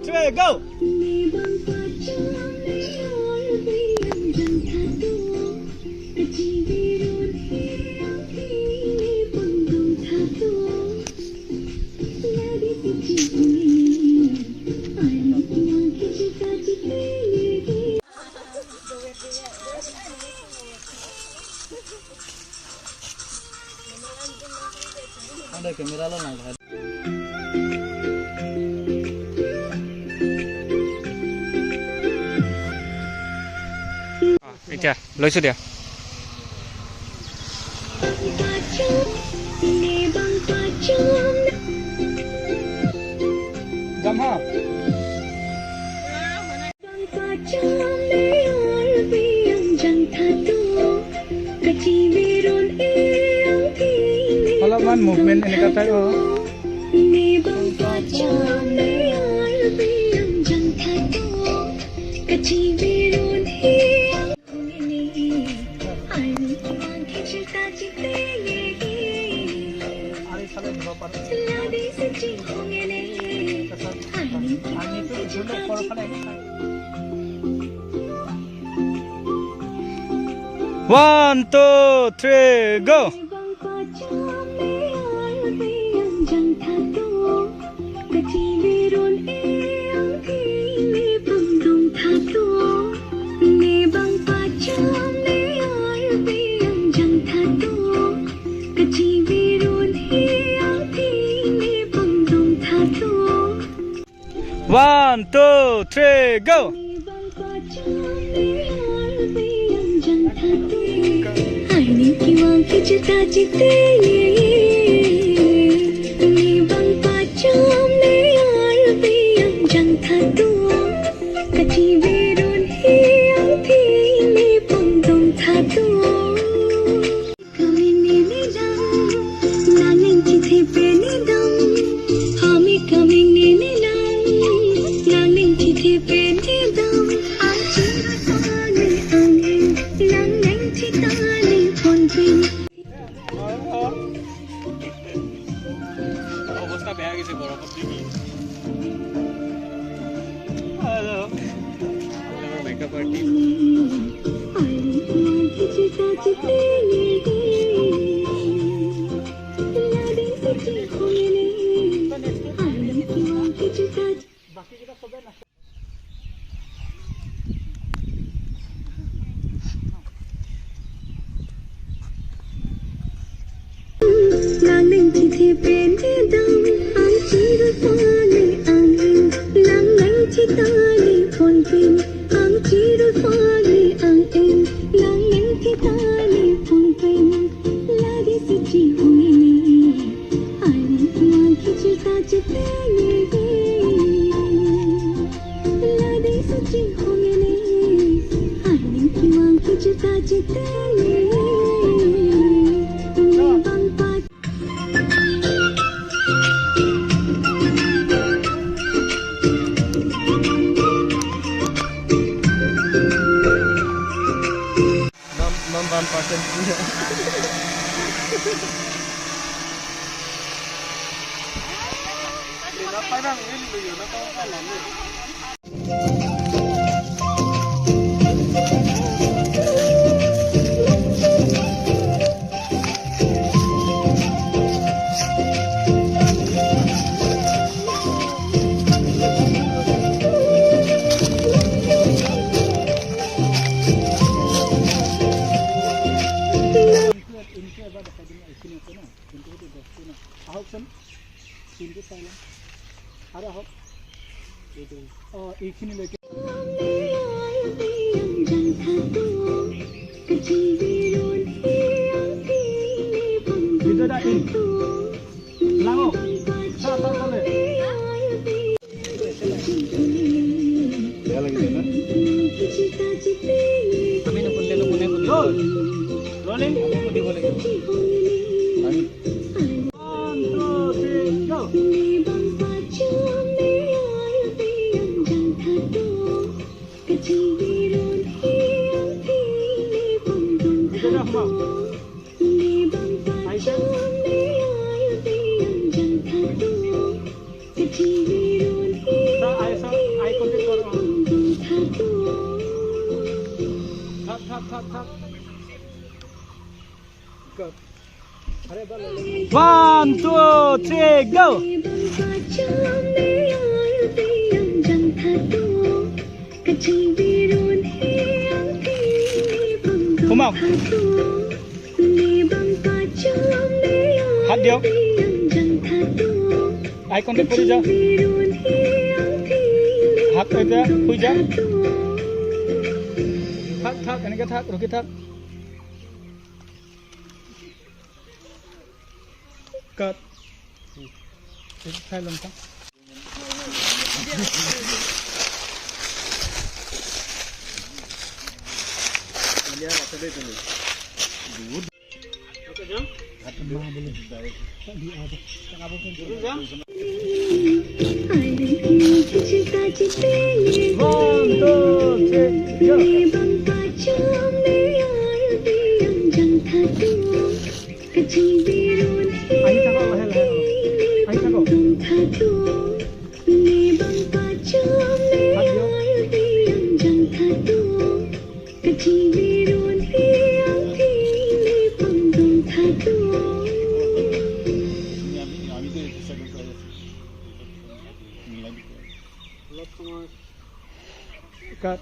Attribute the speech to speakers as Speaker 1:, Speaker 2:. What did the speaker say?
Speaker 1: Three, go! Camera लो ना भाई।
Speaker 2: এতিয়া লৈছো দিয়া।
Speaker 1: অলপমান মুভমেণ্ট এনেকুৱা type.
Speaker 2: One, two, three, go! One, two, three, go! অৱস্থা বেয়া গৈছে গৰমত দেখি। Makeup artist.
Speaker 1: এইখিনিলৈকে
Speaker 2: আমি নুসুধিলেনো কোনে সুধিব? আমি সুধিব লাগিব।
Speaker 1: One, two, three, go! থাক। Cut. 1, 2, 3, go! সোমাওক, হাত দিয়ক, আই কণ্টেক্ট কৰি যা। হাত এতিয়া শুই যা। থাক থাক, এনেকৈ থাক, ৰখি থাক। কাট। চাই ল'ম, থাক। One, two, three, go! আহি থাকক লাহে লাহে, আহি থাকক। হাত দিয়ক। কাট।